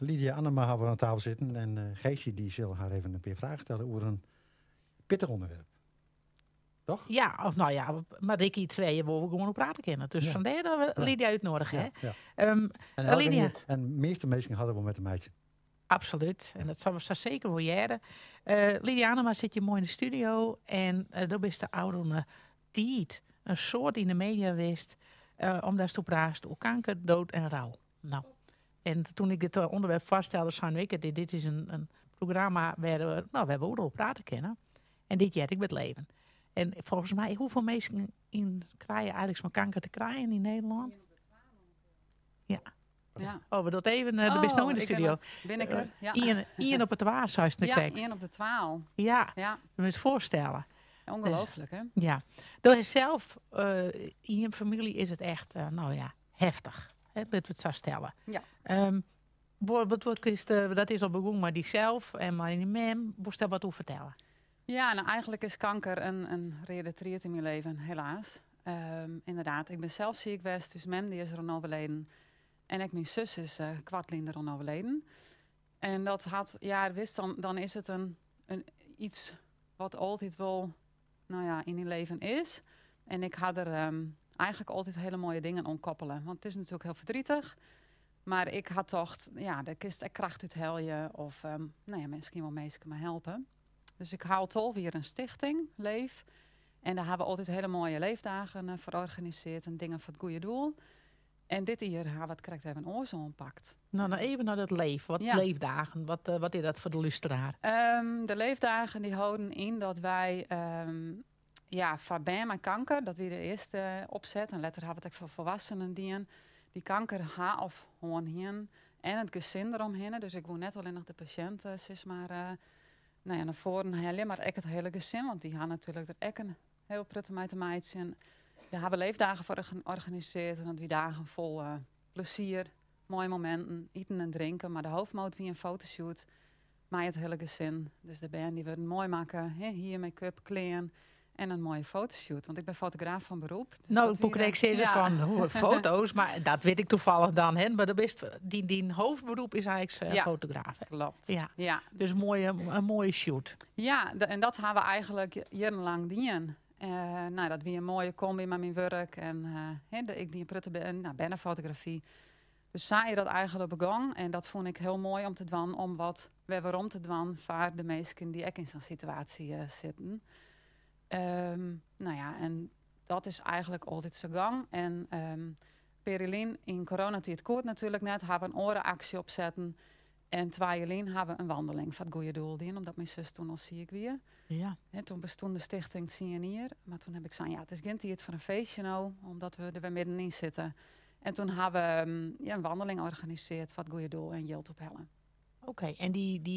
Lydia Annema hawwe we oan tafel sitten en eh, Geesje dy sil har even in pear fragen stelle oer in pittich ûnderwerp. Toch? Ja, of no ja, mar ek yts wêr't je wol gewoan oer prate kinne. Dus Ja. fandêr dat we Ja. Lydia útnoadige. Ja, hè? ja. En En, elk- Lydia. en de measte minsken ha der wol mei te meitsjen. Absolút. En dat sille we sa seker wol hearre. Lydia Annema sit hjir moai yn de studio. En do bist de ôfrûne tiid in soad yn de media west. Omdatsto praatst oer kanker, dood en rou. No, en doe't ik dit ûnderwerp foarstelde, sei ik, dit is in programma wêr't we, no, wêr't we oeral oer prate kinne. En dit heart ek by it leven. En folgens my, hoefolle minsken yn, krije eigentlik mei kanker te krijen yn Nederlân? Ja. Ja. Oh, we dogge it even. Do bist no Oh, yn de ik ben studio. Bin ik der? Ja. Ien op de twa, seist Ja, krekt. 1 op de 12. Ja, je moatst it foarstelle. Ongelooflijk, hè? Ja. Do hast sels, yn jim famylje is it echt, no ja, heftich. Hè, litte we it sa stelle. Ja. Wat is de, dat is al begûn mei dysels en mei dyn mem. Wolst dêr wat oer fertelle? Ja, no, eigentlik is kanker in reade tried yn myn libben, helaas. Ynderdaad, ik bin sels siik west, dus mem dy is deroan oerleden. En ek myn sus is koartlyn deroan oerleden. En dat hat, ja, witst, dan is it in yts wat altyd wol, no ja, yn dyn libben is. En ik ha der eigentlik altyd hiele moaie dingen oan koppele. Want it is natuerlik hiel verdrietig. Mar ik ha tocht, ja, dêr kinst ek kracht út helje. Of no ja, miskien wol minsken mei helpe. Dus ik ha al 12 jier in stichting, Leef. En dêr ha we altyd hiele moaie leefdagen foar organisearre en dingen foar it goede doel. En dit jier ha we it krekt even oars oanpakt. No, no even nei dat Leef. Wat leefdagen? Wat is dat foar de lústeraar? De leefdagen dy hâlde yn dat wy ja, foar bern mei kanker, dat wie de earste opset. En letter ha we it ek foar folwoeksenen dien. Dy't kanker ha of hân hiene. En it gesin deromhinne. Dus ik woe net allinnich de pasjint sis mar, no ja, nei foaren helje, mar ek it hiele gesin. Want dy ha natuerlik der ek in hiel protte mei te meitsjen. Dêr ha we leefdagen foar organisearre. En dat wie dagen fol plezier, moaie mominten, iten en drinken. Mar de hoofdmoot wie in fotoshoot mei it hiele gesin. Dus de bern dy waarden moai makke, hè, hier, make-up, klean en in moaie fotoshoot. Want ik bin fotograaf fan beroep. Dus No, dat ik woe wie, krekt sizze fan hoe, foto's, mar dat wit ik tafallich dan. Hè? Mar do bist, dyn hoofdberoep is eigentlik fotograaf. Hè? Kloppet. Ja. Ja. Dus in moaie shoot. Ja, en dat ha we eigentlik jierrenlang dien. No, dat wie in moaie komby mei myn wurk. En hè, ik die in protte no, bernefotografy. Dus sa is dat eigentlik begûn. En dat fûn ik hiel moai om te dwaan, om wat wer werom te dwaan foar de minsken dy't ek yn sa'n situaasje sitten. No ja, en dat is eigentlik altyd sa gien. En pear jier lyn, yn coronatiid koe it natuerlik net, ha we in oare aksje opsetten. En 2 jier lyn ha we in wandeling foar it goede doel dien, omdat myn sus doe al siik wie. En doe bestie de stichting 10 jier. Mar doe ha ik sein, ja, it is gjin tiid foar in feestje no, omdat we der wer middenyn sitte. En doe ha we ja, in wandeling organisearre foar it goede doel en jild ophelle. Oké, en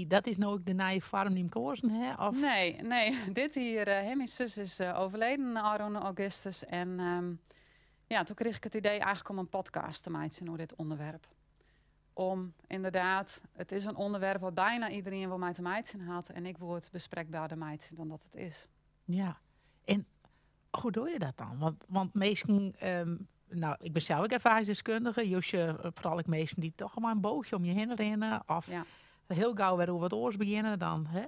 dat is no ek de nije foarm dy't jim keazen ha? Of? Nee, dit jier, hè, myn sus is oerleden ôfrûne augustus. En ja, doe krige ik it idee eigentlik om in podcast te meitsjen oer dit ûnderwerp. Om ynderdaad, it is in ûnderwerp wat byna iderien wol mei te meitsjen hat. En ik woe it besprekberder meitsje dan dat it is. Ja, en hoe doch je dat dan? Want minsken, no, ik bin sels ek erfaringsdeskundige. Jo sjogge foaral ek minsken dy't dochs mar in bôchje om je hinne rinne. Of hiel gau wer oer wat oars begjinne dan. Hè?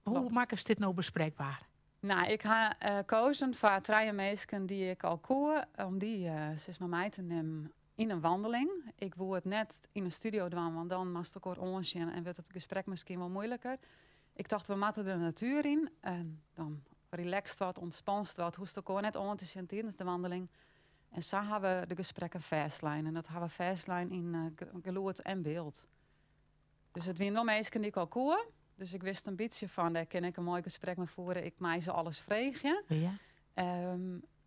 Hoe makkest dit no besprekber? No, ik ha keazen foar trije minsken dy't ik al koe, om dy sis mar mei te nimmen yn in wandeling. Ik woe it net yn in studio dwaan, want dan moatst elkoar oansjen en wurdt it gesprek miskien wol muoiliker. Ik tocht, we moatte de natuer yn. En dan relaxt wat, ûntspanst wat, hoechst elkoar net oan te sjen tidens de wandeling. En sa ha we de gesprekken fêstlein. En dat ha we fêstlein yn gelûd en byld. Dus it wiene wol minsken dy't ik al koe. Dus ik wist in bytsje fan, dêr kin ik in moai gesprek mei fiere. Ik mei se alles freegje.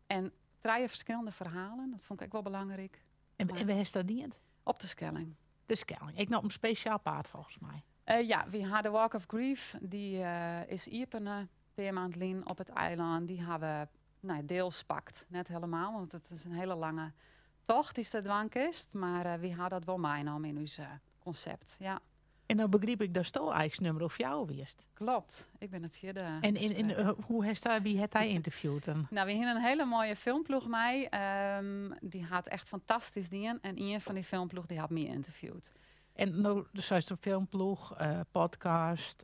En trije ferskillende ferhalen, dat fûn ik ek wol belangryk. En wêr hast dat dien? Op de Skelling. De Skelling. Ek noch in spesjaal paad folgens my. Ja, we ha de Walk of Grief. Dy is iepene in pear maand lyn op it eilân. Dy ha we no, diels pakt. Net hielendal, want it is in hiele lange tocht dy'tst dêr dwaan kinst. Mar wy ha dat wol meinaam yn ús konsept. Ja. En dan begryp ik datsto eigentlik nûmer 4 wiest. Kloppet, ik bin it fjirde En gesprek. Wie hat dy ynterviewd dan? No, we hiene in hiele moaie filmploech mei. Dy hat echt fantastysk dien. En ien fan dy filmploech dy hat my ynterviewd. En no, do seist in filmploech, podcast.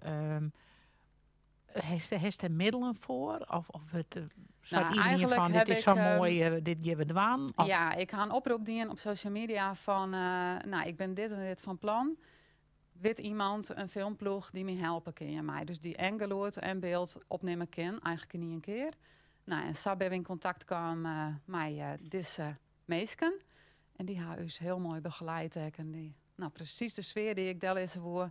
Hast dêr middelen foar? Of it, seit Nou, iedereen eigenlijk fan, heb dit is ik, zo mooi, dit gean we dwaan? Of? Ja, ik ha in oprop dien op social media fan, nou, ik bin dit en dit fan plan. Wit iemand in filmploech dy't my helpe kin? My dus dy't en gelûd en byld opnimme kin, eigentlik yn ien kear. Nou, en sa binne we yn kontakt kaam mei dizze minsken. En dy ha ús hiel moai begeleid ek. En dy, nou, presys de sfear dy't ik dellizze woe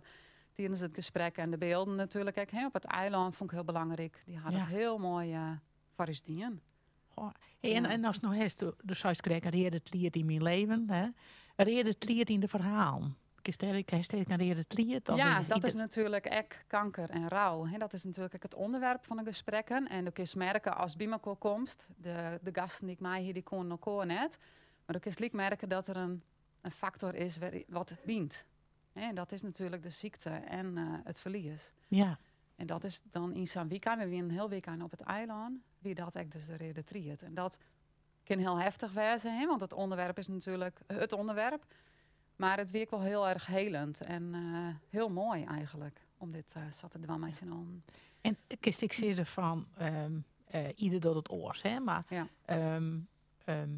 tidens it gesprek en de bylden natuerlik ek. Hè, op it eilân fûn ik hiel belangryk. Dy ha dat hiel moai foar ús dien. Goh. Hey, en ast no hast, do seist krekt in reade tried yn myn leven, hè? In reade tried yn de ferhalen. Kinst dêr ek, hast dêr ek in reade tried? Of Ja, in dat is ieder- natuerlik ek kanker en rou. Hè? Dat is natuerlik ek it ûnderwerp fan de gesprekken. En do kinst merke ast by mekoar komst, de gasten dy't ik mei hie, dy koenen elkoar net. Mar do kinst lyk merke dat der in faktor is wêr, wat it bynt. Hè? En dat is natuerlik de sykte en it ferlies. En dat is dan yn sa'n wykein, we wienen in hiel wykein op it eilân, wie dat ek dus de reade tried. En dat kin hiel heftich wêze, hè? Want it ûnderwerp is natuerlik it ûnderwerp. Mar it wie ek wol hiel erch helend en hiel moai eigentlik om dit sa te dwaan mei syn allen. En kinst ek sizze fan, ieder docht it oars, hè? Mar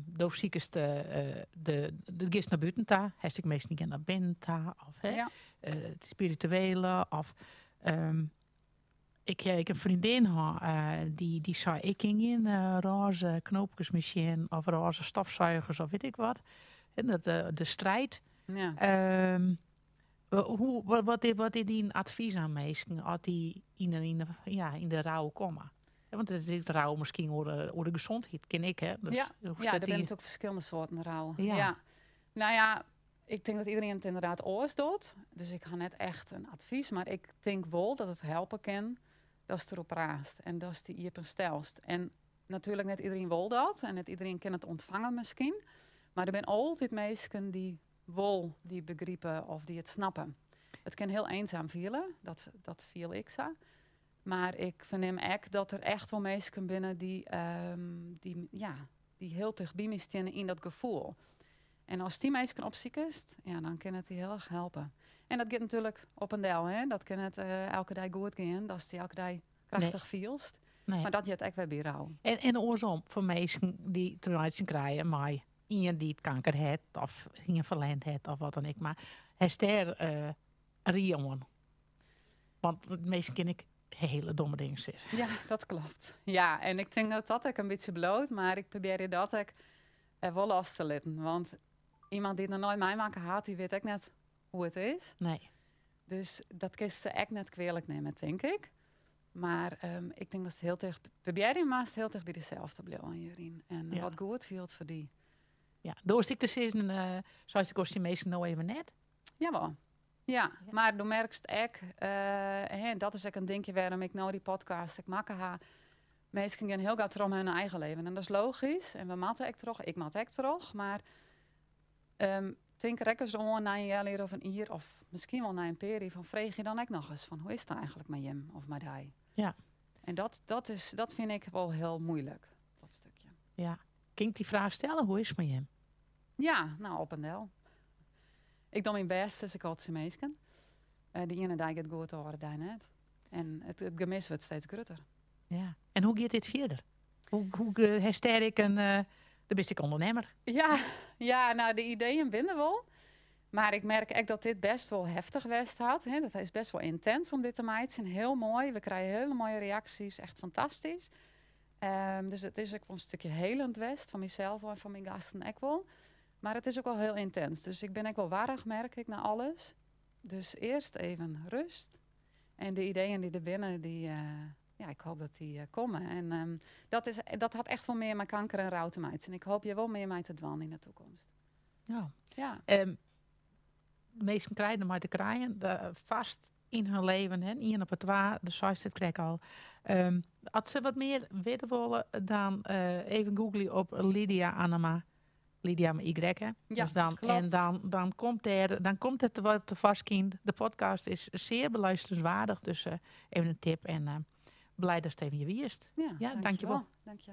do sikest de giest nei bûten ta, hast ek minsken dy't gean nei binnen ta, of, hè? It spirituele, of, ik ha ek in freondin hân, dy't sei, ik kin gjin rôze knoopkes mear sjen, of rôze stofzuigers, of wit ik wat. En dat, de strijd. Wat is dyn advys oan minsken as dy yn de rou komme? Ja, want it is rou miskien oer de gesondheid, kin ik, hè? Dus hoe Ja, staat der binne die natuerlik ferskillende soarten rou. Ja. Nou ja, ik tink dat iderien it ynderdaad oars docht. Dus ik ha net echt in advys, mar ik tink wol dat it helpe kin datst deroer praatst en datst dy iepen stelst. En natuerlik net iderien wol dat en net iderien kin it ûntfange miskien. Mar der binne altyd minsken dy't wol dy begripe of dy't it snappe. It kin hiel iensum fiele, dat fiel ik sa. Mar ik fernim ek dat der echt wol minsken binne dy't hiel tichtby my steane yn dat gefoel. En ast dy minsken opsikest, ja, dan kin it dy hiel erch helpe. En dat giet natuerlik op en del, hè? Dat kin it elke dei goed gean, datst dy elke dei krachtich fielst. Mar dat heart ek wer by rou. En oarsom, foar minsken dy't te meitsjen krije mei ien dy't kanker hat of ien ferlern hat of wat dan ek, mar hast dêr rie oan? Want minsken kinne ek hiele domme dingen sizze. Ja, dat kloppet. Ja, en ik tink dat dat ek in bytsje bliuwt, mar ik probearje dat ek wol los te litten. Want iemand dy't noch noait meimakke hat, dy wit ek net hoe't it is. Dus dat kinst se ek net kwealik nimme, tink ik. Mar ik tink datst hiel ticht probearje moatst hiel ticht by dysels te bliuwen hjiryn. En wat goed fielt foar dy. Ja, doarst ek te sizzen, seist ik tsjin minsken no even net? Jawol. Ja, mar do merkst ek, hè, dat is ek in dinkje wêrom ik no dy podcast ek makke ha. Minsken gean hiel gau troch mei hun eigen leven. En dat is logysk. En we moatte ek troch, ik moat ek troch. Mar tink der ek ris oan nei in healjier of in jier, of miskien wol nei in pear jier, fan freegje dan ek noch ris fan hoe is it eigentlik mei jim of mei dy? En dat fyn ik wol hiel muoilik, dat stikje. Ja. Kin ik dy fraach stelle, hoe is it mei jim? Ja, nou, op en del. Ik doch myn bêst, sis ik altyd tsjin minsken. De iene dei giet goed, de oare dei net. En it gemis wurdt steeds grutter. Ja. En hoe giet dit fierder? Hoe hast dêr ek in, do bist ek ûndernimmer. Ja, ja, nou, de ideeën binne der wol. Mar ik merk ek dat dit bêst wol heftich west hat. Hè. Dat is bêst wol yntins om dit te meitsjen. Hiel moai. We krije hiele moaie reaksjes. Echt fantastysk. Dus it is ek wol in stikje helend west. Fan mysels en fan myn gasten ek wol. Mar it is ek wol hiel yntins. Dus ik bin ek wol warch, merk ik, nei alles. Dus earst even rêst. En de ideeën dy't der binne, dy, ja, ik hoopje dat dy komme. En dat hat echt wol mear mei kanker en rou te meitsjen. Ik hoopje hjir wol mear mei te dwaan yn de takomst. De minsken krije der mei te krijen, de, fêst yn har leven, hè, ien op de twa, do seist it krekt al. As se wat mear witte wolle, dan even googleje op Lydia Annema. Lydia mei Y, hè? Ja, Dus dan, klopt. En dan, dan komt der, dan komt it wat tefoarskyn. De podcast is zeer beluisterenswaardig, dus even in tip. En blij datst even hjir wiest. Ja, Ja, dankjewel. dankjewel. Dank je.